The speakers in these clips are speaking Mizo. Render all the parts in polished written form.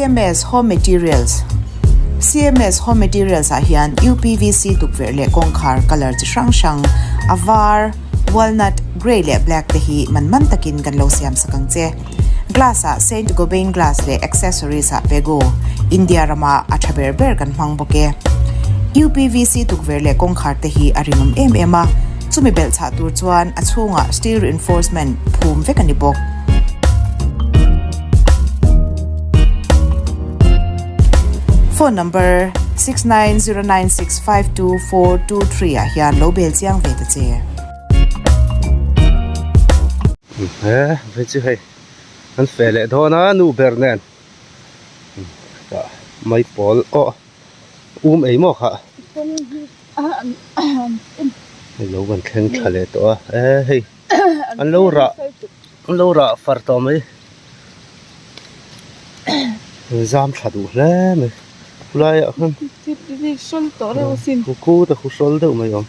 CMS Home Materials CMS Home Materials ah hian UPVC tukverh leh kawngkhar colour chi hrang hrang, a var, walnut, grey leh black te hi man man takin kan lo siam sak ang che. Glass ah Saint Gobain glass leh accessories ah Pegu, India rama a tha ber ber kan hmang bawk e. UPVC tukverh leh kawngkhar te hi a rinawm em em a, chumi belhchhah tur chuan a chhungah steel reinforcement phum vek a ni bawk. Phone number 6909652423 ah hian lo bel chiang ve ta che. He vei chu hei an feh leh dawn a nu ber nen tah mai pawl aw um ei maw kha hei lo kan thleng thla leh tawh a e hei an lo rah An lo rah far tawh mai. An zam tha duh hle mai. Khulai ah khan khu ta khu hrawl deuh mai awm.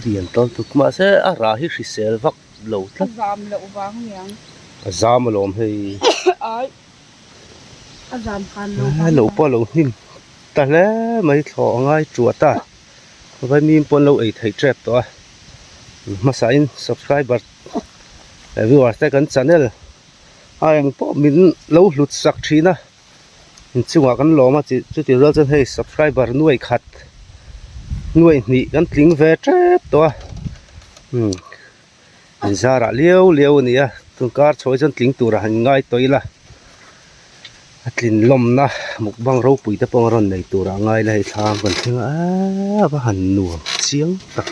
Lian tawn tuk mahse a rah hi hrisel vak lo tlat. A zam alawm hei. Lo pawh a lo hnim ta hle mai thlawh a ngai tuah ta. Vaimim pawh an lo ei theih tep tawh a hmasain subscriber leh viewers te kan channel a eng pawh min lo hlut sak thin a inchungah kan lawm a chuti rual chuan hei subscriber nuai khat nuai hnih kan tling ve tep tawh a umm inzarah liau liau a ni a tun kar chho hi chuan tling turah han ngai tawh ila. A tlin lawmna mukbang ropui te pawh a rawn nei tur ah ngai la hei thlam kan thleng a eee a va han nuam chiang tak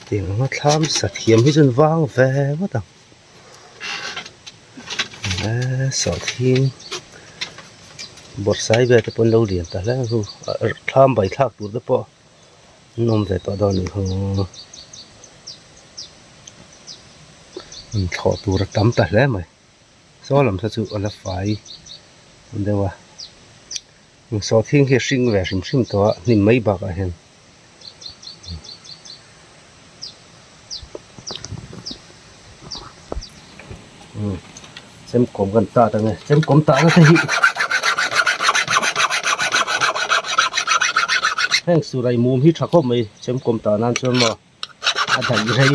tiang anga thlam sa thiam hi chuan vang ve ngawt ang eee sawhthing bawrhsai vel te pawh an lo lian ta hle a thlam bai thlak tur te pawh an awm ve tawh dawn a nih hi thlawh tur a tam ta hle mai. Saw lam te chu a la fai deuh a sawhthing hi a hring ve hrim hrim tawh a hnim mai bakah hian chemkawm kan tat ang e chemkawm tahna te hi heng surai mum hi tha khawp mai chemkawm tah nan chuan maw. a daih rei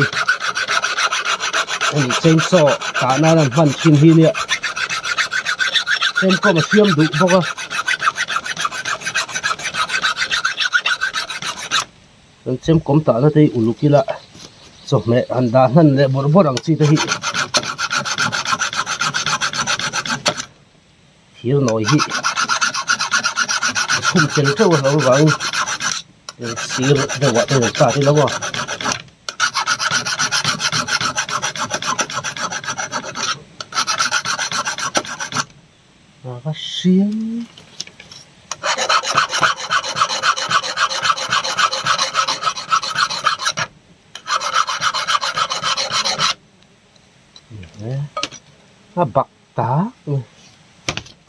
hemi chainsaw tah nan an hman thin hi nia chemkawm a siam duh bawk a chuan chemkawm tahna te hi uluk ila chawhmeh han dah hnan leh bawrh bawrh ang chi te hi thir nawi hi a chhum tel teuh a hlauh avangin sir deuh ah te hian tat ila maw. A va hriam. A bak. Tak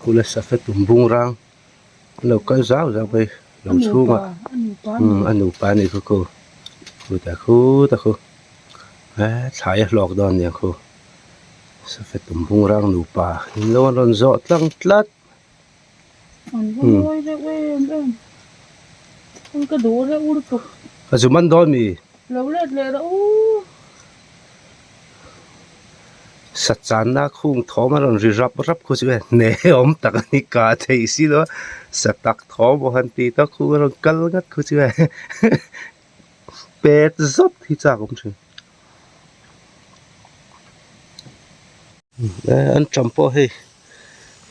khula safe tum bung rang an lo kal zau zau mai lo chhungah umm a nupa a nih kha khu khutah khutah khu he thlai a hlawk dawn ania khu safe tum bung rang nupa in lo an rawn zawh tlang tlat a zu man dawn mi. Sa channa khung thawm a rawn ri rap rap khu chu e hne awm tak a ni kah theih si lo a sa tak thawm pawh han ti tak khu a rawn kal ngat khu chu e pet zawt hi chak awm thin an ṭam pawh hei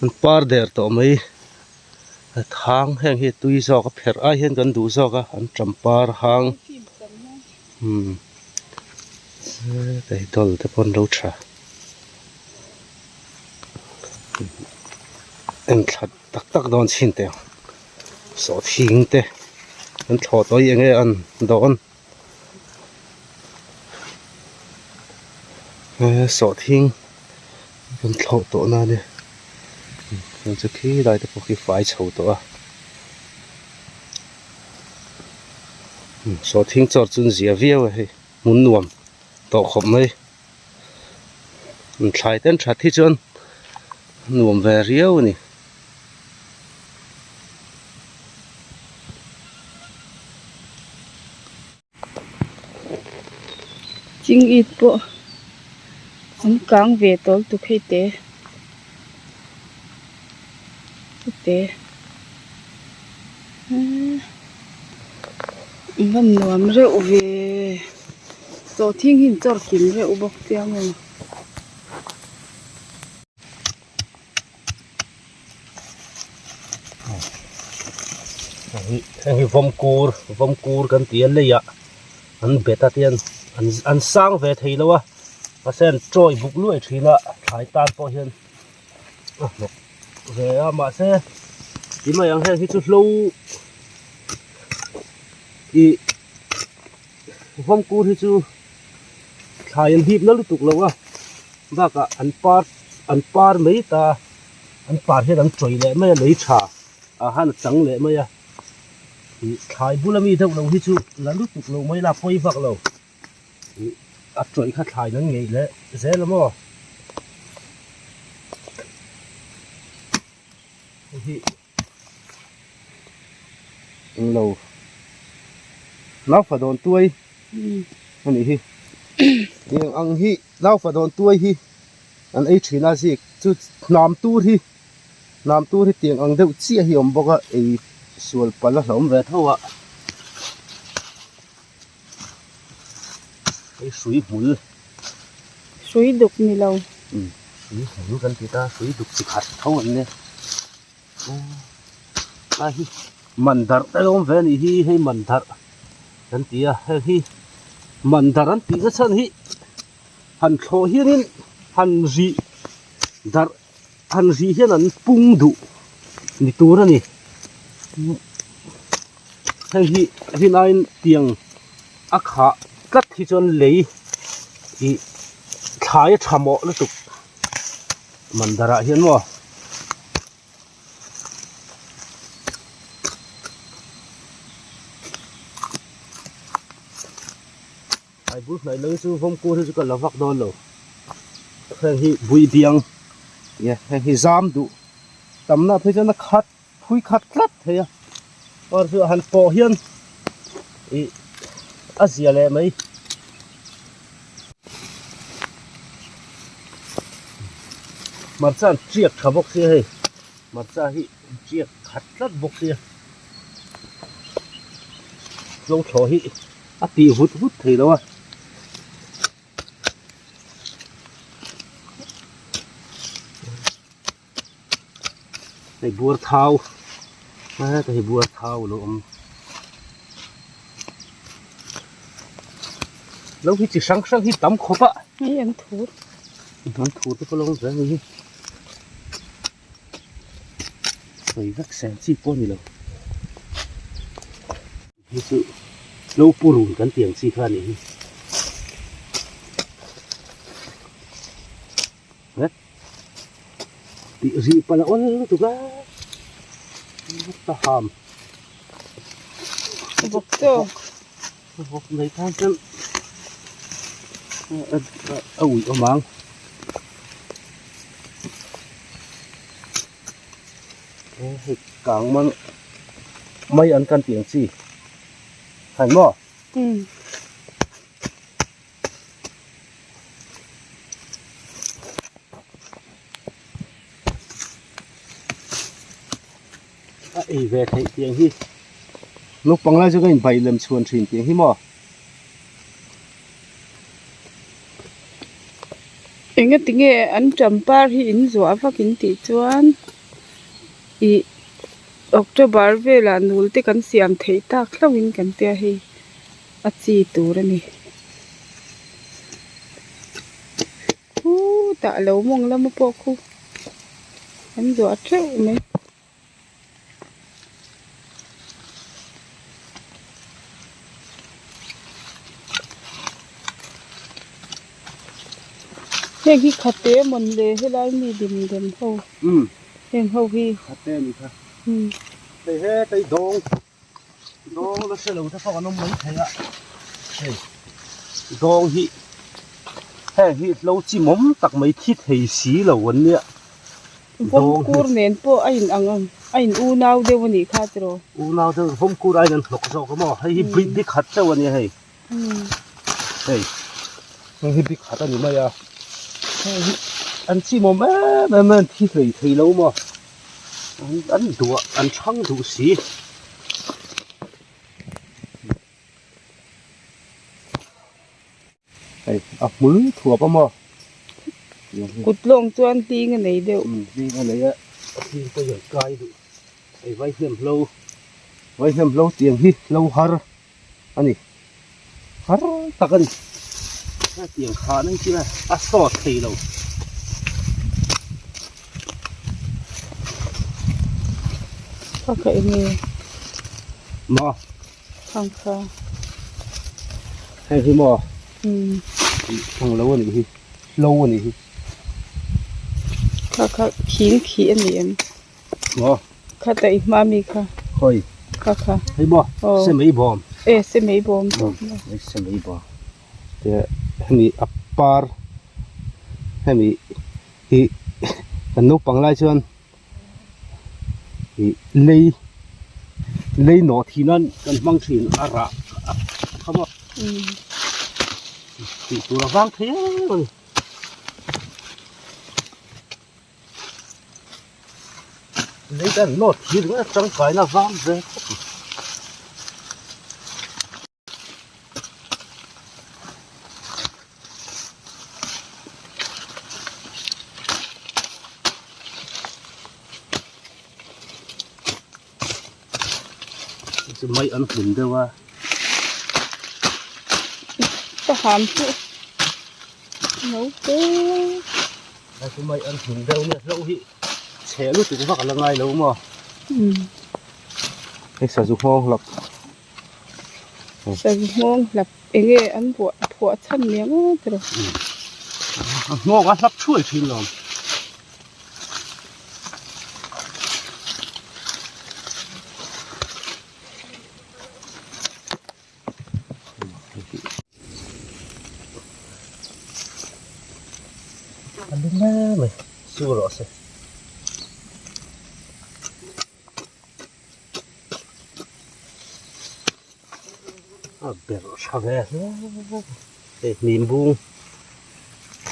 an par der tawh mai a thang heng hi a tui zawk a pherh ai hian kan duh zawk a an ṭam par hang. Umm hei dawl te pawh an lo tha en thla tak tak dawn chhin teh ang sawhthing te an thlawh tawh hi eng nge an dawn he sawhthing an thlawh tawh na ania chuan chu khi lai te pawh khi fai chho tawh a. Sawhthing chawr chu an zia viau a hei hmun nuam tawh khawp mai. Thlai ten that hi chuan nuam ve riau a ni. Ching it pawh an kang ve tawl tuk hei te te eee van nuam reuh ve sawhthing hi an chawr kim reuh bawk chiang a ni. Heng hi vawmkur vawmkur kan ti a leiah an bet a tian an an sang ve thei lo a mahse an chawi buk luai thin a thlai tan pawh hian a hnawk ve a mahse ti mai ang heng hi chu hlo ih vawmkur hi chu thlai an hip na lutuk lo a bakah an par an par mai ta an par hian an chawi leh mai a lei tha ah khan a chang leh mai a ih thlai bula mi deuh lo hi chu la lutuk lo mai la pawi vak lo ih a chawi kha thlai nan ngei leh zel a maw hei hi englo naufa dawn tuai a nih hi tiang ang hi naufa dawn tuai hi an ei thin a zik chu hnam tur hi hnam tur hi tiang ang deuh chiah hi a awm bawk a ei sual palh a hlauhawm ve tho a hei hrui hmul hrui duk ni lo hrui hmul kan ti ta hrui duk chi khat tho an nia. Lai hi man darh te awm ve a nih hi hei man darh kan ti a heng hi man darh an tih na chhan hi han thlawh hianin han rih darh han rih hian an pung duh ni tur a ni heng hi rinaiin tiang a khah tlat hi chuan lei ih thlai a tha mawh lutuk. Mandar ah hian maw ai bul hnaih lo hi chu vawmkur hi chu ka la vak dawn lo heng hi bui biang nia heng hi zam duh tamna phei chuan a khat phui khat tlat thei a awr chu han pawh hian ih a zia leh mai. Hmarcha an tiak tha bawk sia hei hmarcha hi an tiak khat tlat bawk sia hlo thlawh hi a tih vut vut thei lo a. Hei buar thau heta hi buar thau a lo awm lo hi chi hrang hrang hi tam khawp a hei an thur an thur te pawh lo awm ve a ni hi sawi vek sen chi pawh a ni lo Hi chu lo purun kan tih ang chi kha a nih hi. Tih rih palh a awl lutuk a ta ham. Vawk chaw. Vawk nei tan chuan a uih awm ang. Hei kang man mai an kan tih ang chi hai maw a ei ve theih tiang hi naupang lai chu ka inbai lem chhuan thin tiang hi maw. Engati nge an champar hi in zuah vak in tih chuan ih October velah nul te kan siam theih tak hlauh in kan tia hei a chi tur a ni khutah lo mawng lama pawh khu an zuah teuh mai. Heng hi khate mawn le helai mi dim dem ho heng ho hi khate a ni kha hei hetei dawng dawng la hre lo te pawh an awm mai thei a hei dawng hi. Heng hi hlo chimawm tak mai thi thei si lo an nia. Vawmkur nen pawh a in ang ang a in unau deuh a nih kha tiraw. Unau deuh vawmkur aiin an hlawk zawk a maw hei hi bik bik khat chauh a nia hei. Hei heng hi bik khat a ni mai a heng hi an chimawm em em a an thi hlei thei lo maw an duah an chhang duh si. Hei a hmul thuap a maw? Kut lawng chuan hling a nei deuh. Umm hling a nei a, a hling pawh hian kai duh. Hei vaihnem hlo, vaihnem hlo tiang hi hlo har a ni. Har tak a ni. Hetiang khah na hi chu a sawt thei lo. Ka kha eng nge? Maw? Khang kha. Hei hi maw? Umm. Khang lo a nih hi. Hlo a nih hi. Kha kha khing khih a ni em? Maw? Kha ta i hma mi kha. Khawi? Kha kha. Hei maw? Aw. Semei bawm. E semei bawm. Umm semei bawm. Te hemi a par hemi hi kan naupang lai chuan ih lei lei nawh thin a kan hmang thin a rah a kham a tih tur a vang thei em a ni. Lei kan nawt thin ringawt a tangkaina vang ve khawp mai. Chu mai an hmun deuh a. Ka ham chu no te. Chu mai an hmun deuh nia hlo hi chhe lutuk vak a la ngai lo maw. Hei sazu nghawng hlap. Sazu nghawng hlap enge an buah phuah chhan nia maw tiraw. A nghawng a hlap thuai thin lawm. A lum em mai su rawh se. A ber tha ve hle hei hnim bung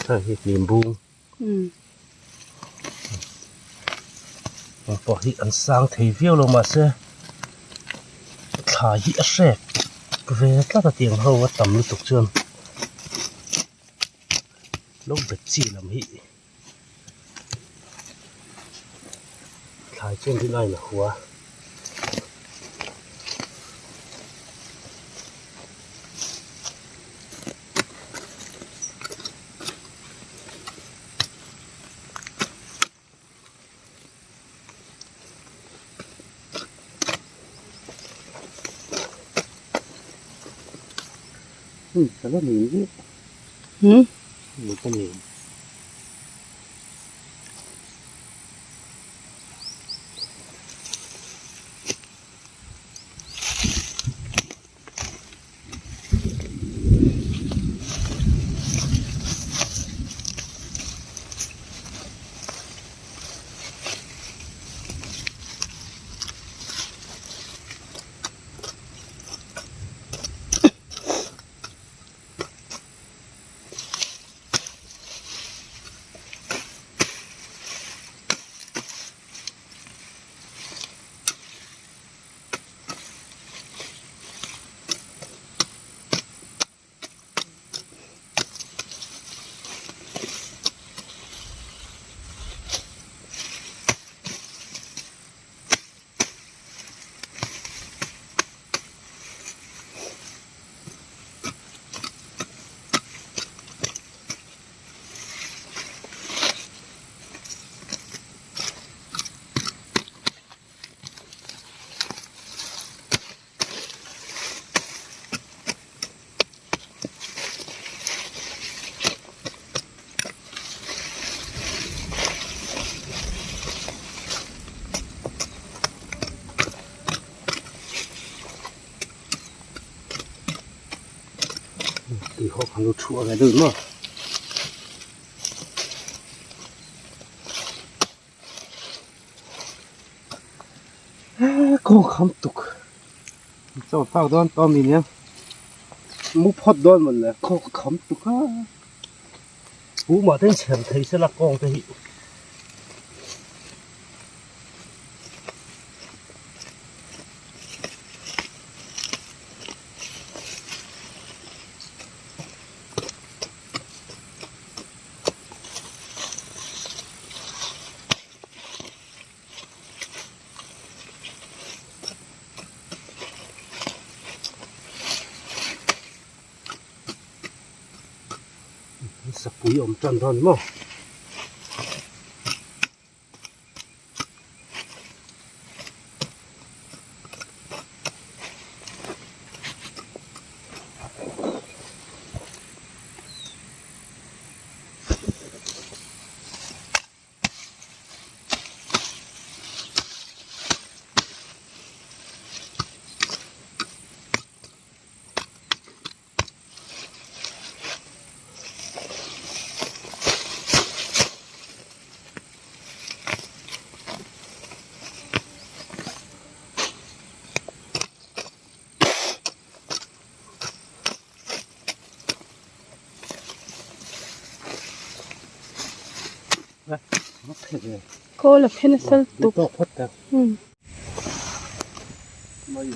hei hi hnim bung heng pawh hi an sang thei viau lo mahse thlai hi a hrek ve tlat a tiang ho a tam lutuk chuan lo bet chi lam hi. Thlai chuan rin aiin a hua. Hmm, ka la nin viau. Hmm? Ka nin. Tui hawk han lo thuah ve deuh maw. Kawng kham tuk chaw fak dawn tawh ami nia mu phawt dawn mawn le kawng kham tuk a pumah te in chher thei sela kawng te hi. Sapui awm tan dawn maw? Kawl a phen a sal tuk. Mai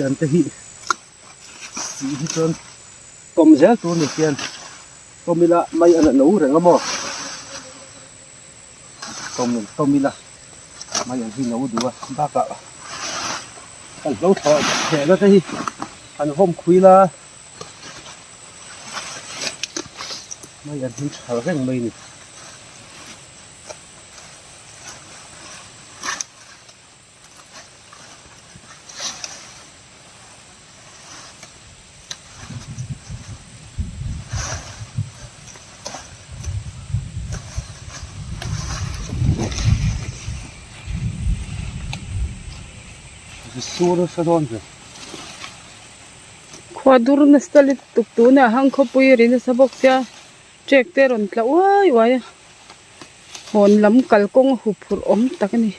an te hi tih hi chuan tawm zel tur ni hian tawm ila mai an a no reng a maw tawm tawm ila mai an hi no duh a bakah kan hlo thlawh thehna te hi an vawm khui la mai an hi tha reng mai a ni. Sur nasa dawn ve. Khua dur nasa lutuk tunah hang khawpui a ri nasa bawk sia trek te a rawn tla uai uai a. Hawn lam kalkawng a hup phurh awm tak a ni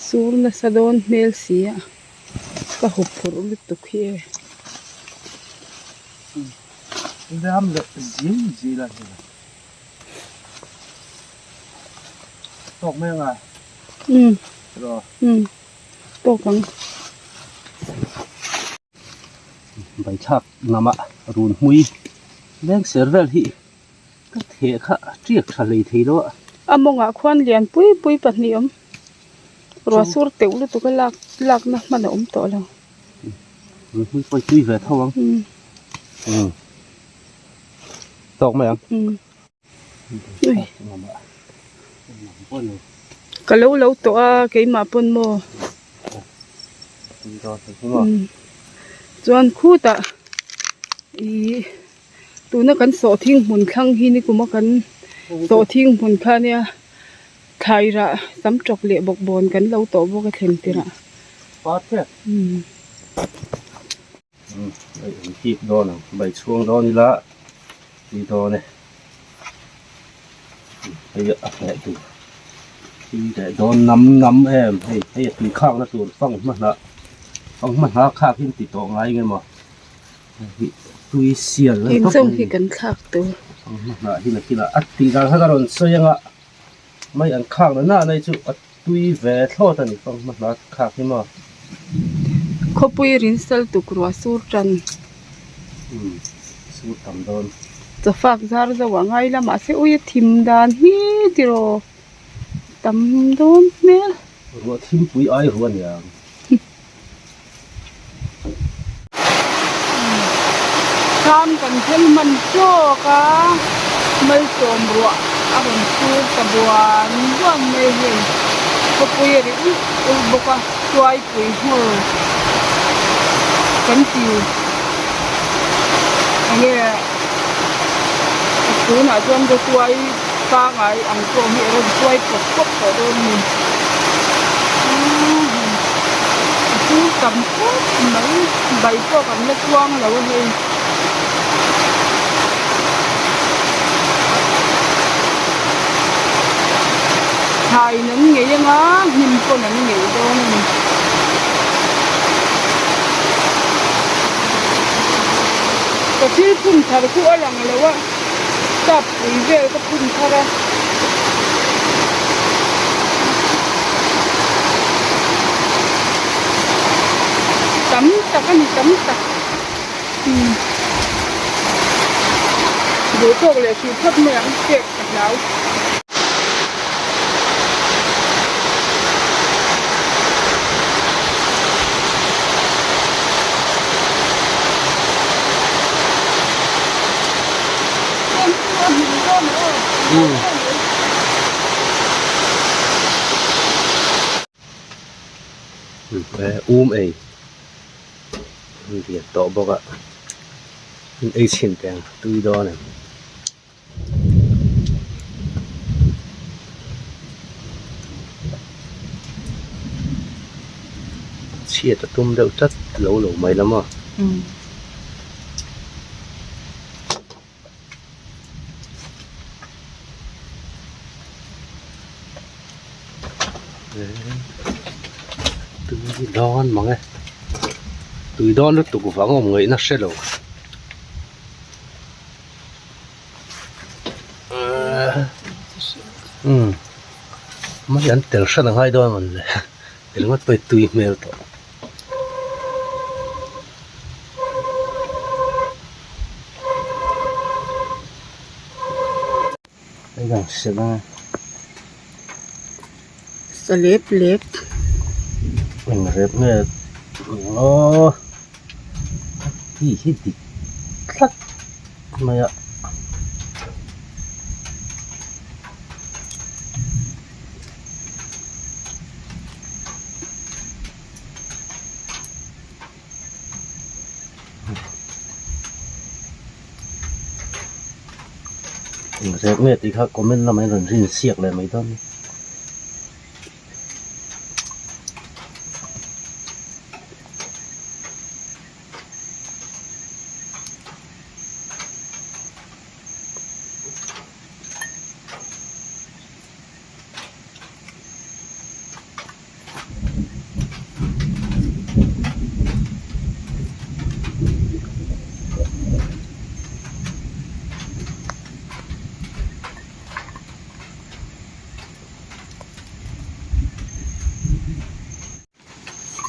sur nasa dawn hmel si a ka hup phurh lutuk hi e. Ram leh zim zil a ni tawk mai anga umm tawk ang. Baithlak nama run hmui leng ser vel hi. Ka theh kha a tiak tha hlei thei lo a. A mawngah khuan lian pui pui pahnih awm. Ruah sur teuh lutuk a lak lakna hman a awm tawh lo. Rui pawh i tui ve tho ang. Umm. Tawk mai ang. Umm. Ka lo lo tawh a keimah pawn maw. Umm. Chuan khutah ih. Tuna kan sawhthing hmun thlang hi nikuma kan sawhthing hmun kha ania thlai rah sam tawk leh bawkbawn kan lo tawh bawk a thlen tirh ah. Eng zawng hi kan thlak tur. Hnah hi nakinah a tih dan kha ka rawn sawi anga mai an khak na na nai chu a tui ve thlawt a ni fanghma hnah khak hi maw. Khawpui rin sal tuk ruah sur tan. Umm sur tam dawn. Chawfak zar zo a ngai la mahse ui a thim dan hi tiraw tam dawn hmel. Ruah thimpui ai ruah aniang. Thlam kan thleng hman tawk a, malsawm ruah a rawn sur ta buan buan mai hei khawpui a ri ulh ulh bawk a tuaipui hmur kan ti enge tunah chuan rawtuai pangai ang pawh hi a rawn tuai pawp pawp tawh dawn a ni. Tam khawp mai bai pawh kan la chuang lo a hei. Thlaiin an ngei anga hnim pawn an ngei dawn a ni. Ka thil phun thar khu a lang lo a, tap pui vel ka phun thar a. Tam tak a ni tam tak. Umm duh tawk leh hrih phawt mai ang pek ka hlau. Um ei lian tawh bawk a ei chhin teh ang tui dawn em. Chhiat a tum deuh tlat lo lo mai la maw. Tui dawn mang e tui dawn lutuk vang awm ngaihna hre lo. Umm mai an tel hran a ngai dawn a le tel ngawt pawh hi tui hmel tawh. Sa lep lep. Eng rep nge aw hi hi dik tlat mai a. Rep nge tih kha comment lamah hian rawn rin siak leh mai dawn a ni.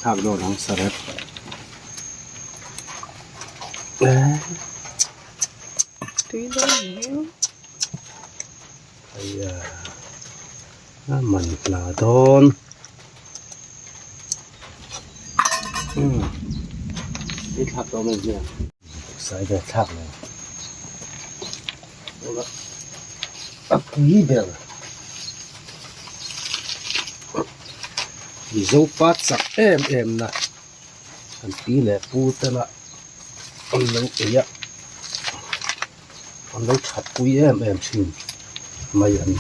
Thlak dawn ang sarep. Tui dawn hle. Aya a man hla dawn. Umm i thlak dawn em hian sai ve thlak lo. A pui ber. Mizopa chak em em na an pi leh pu tena an lo ei a an lo that pui em em thin mai a ni.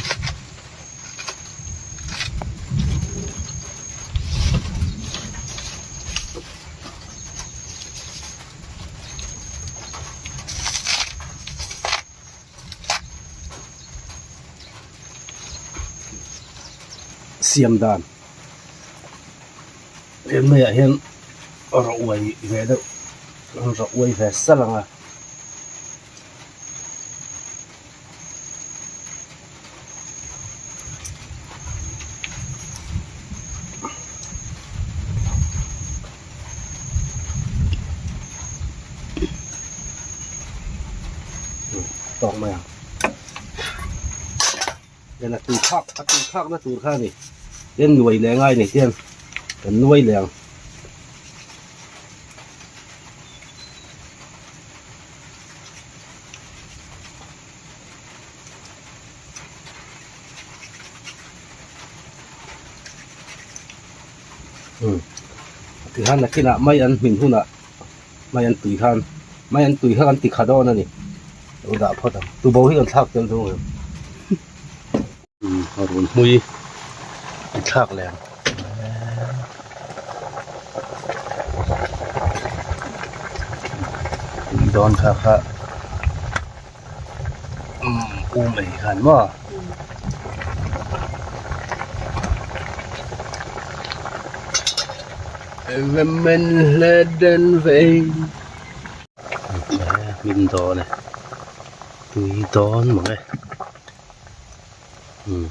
Siam dan he maiah hian rawh uai ve deuh rawh uai ve salh ang a. Tawk mai ang then a tui khak a tui khak na tur kha a ni then nuai leh ngai a ni hian kan nuai leh ang. Tihian nakinah mai an hmin hunah mai an tui khan mai an tui kha kan ti kha dawn a ni lo dah phawt ang tubo hi kan thlak tel dawn em a run hmui an thlak leh ang. dawn kha kha umm um ei khan maw. Hmin dawn e tui dawn mang e umm.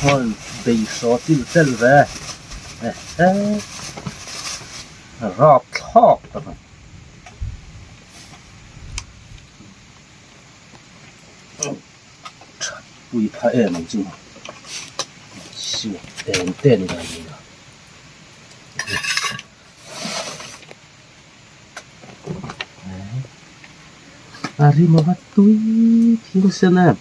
Hall bei saw til tel ve ehe rap thlak tak a That pui pha em ang chu siak eng te ni dan ni a. A rim ava tui thil sen em.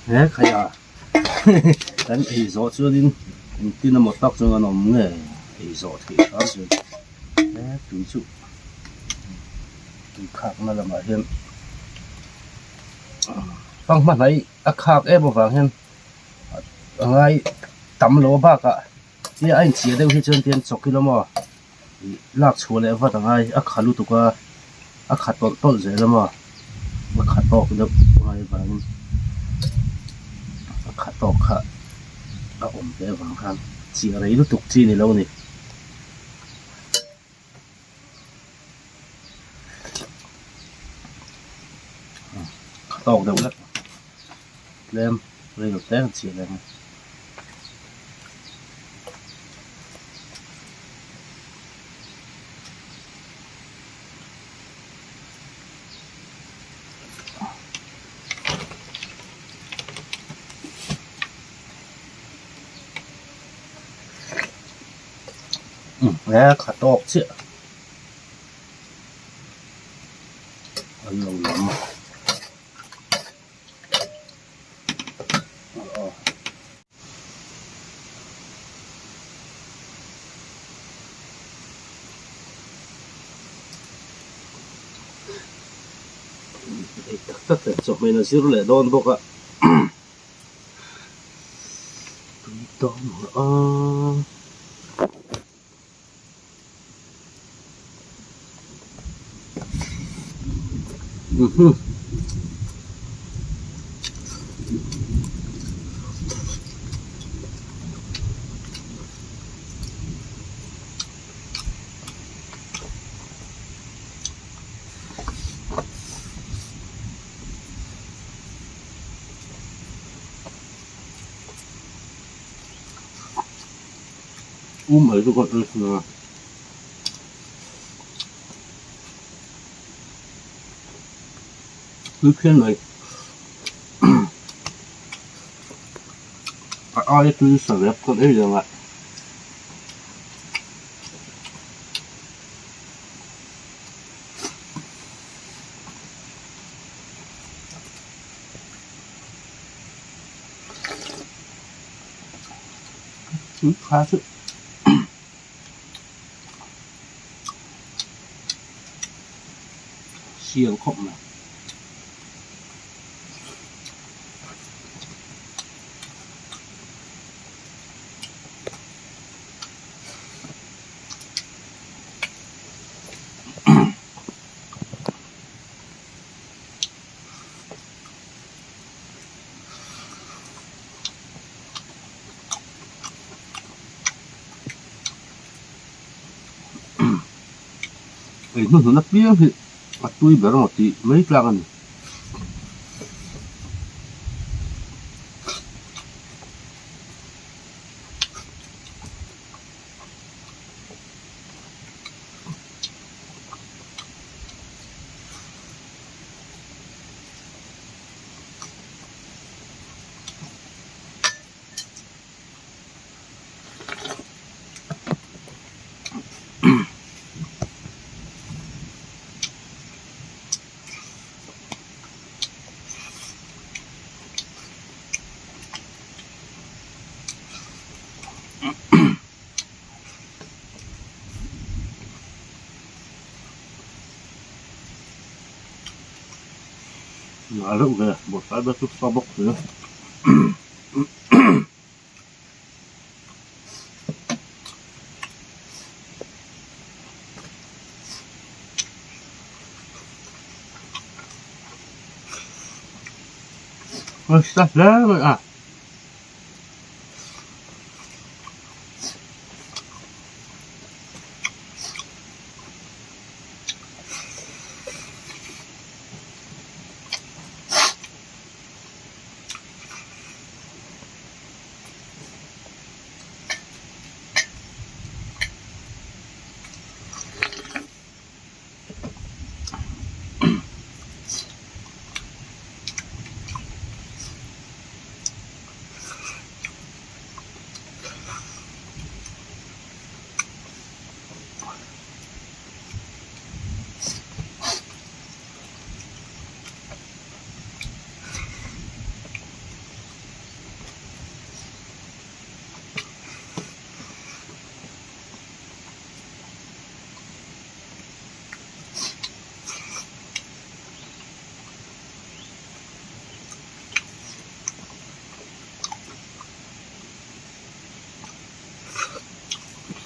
He khai a kan ei zawh chuanin engtin emaw tak chuan an awm nge ei zawh theih hram chuan he tui chu tui khakna lamah hian fanghma hnai a khak em avang hian a ngai tam lo bakah tia a inchhiah deuh hi chuan tian chawk ila maw ih lak chhuah leh vat a ngai a kha lutuk a a kha tawlh tawlh zel a maw a kha tawk deuh ngai avangin a kha tawk kha a awm ve avang khan chiah rei lutuk chi ni lo a ni. Kha tawk deuh hlek tlem rei lo tlem chiah leh ang. He kha tawk chiah an lo lam a. Ei tak tak leh chawhmeh a zir leh dawn bawk a. Tui dawn a. Um ei chu ka ei sia. Tui phian mai. A aia tui sarep kan ei reng a. Tui kha chu sial khawp mai. Ei hnuhnun apiang hi a tui ber maw tih mai tlak a ni. Ngai reuh ve, bawrhsaibe chu sa bawk si. Nasa hle mai a.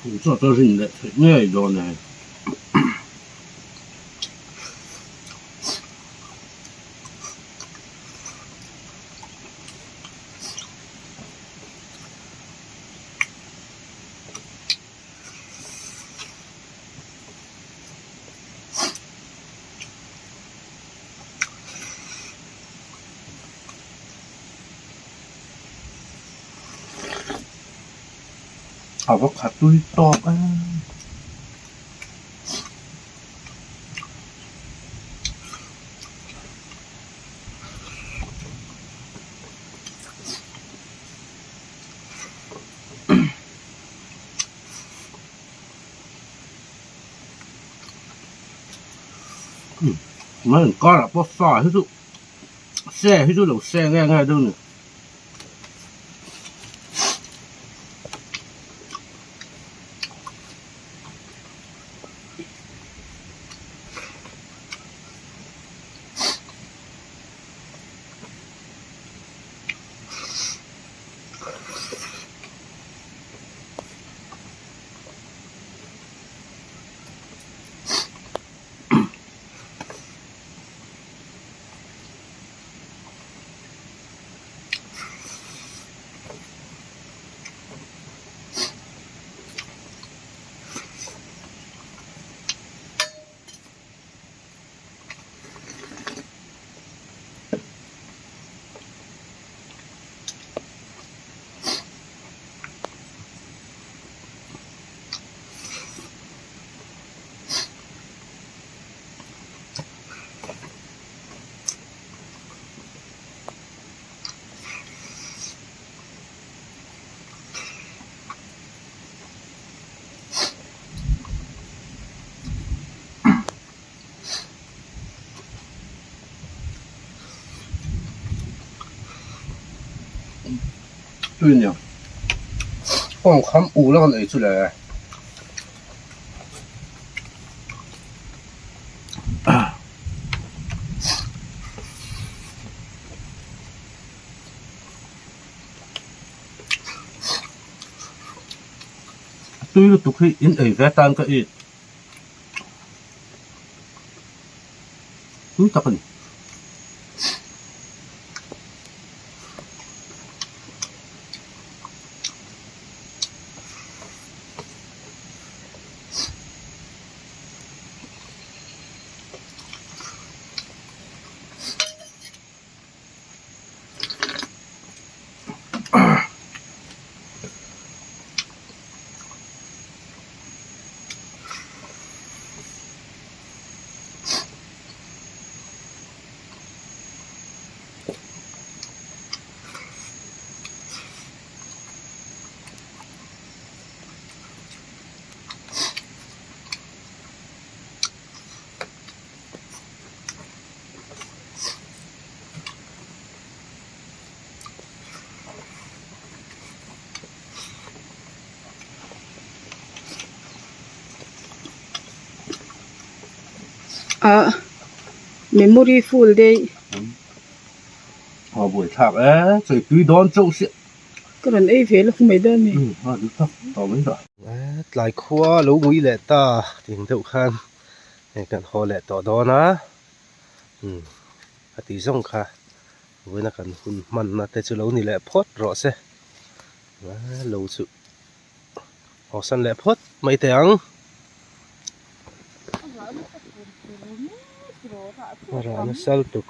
Chu chuan rin leh theih ngei dawn e. A va khat tui tawk a. Mai inkar ah pawh sa hi chu se hi chu lo se nge nge deuh a ni. Tui nia kawng kham u la kan ei chu le. Tui lutuk hi in ei ve tan ka it. Tui tak a ni. Ah memory full daih. A buai thlak e, chawi tui dawn chauh sia. Ka rawn ei ve lawk mai dawn mi. Umm a duh tak tawh mai rawh. Tlai khua lo ngui leh ta tih deuh khan hei kan haw leh tawh dawn a, umm a tih zawng kha vawiina kan hun hmanna te chu lo ni leh phawt rawh se, lo chu hawsan leh phawt mai teh ang. A rah nasa lutuk.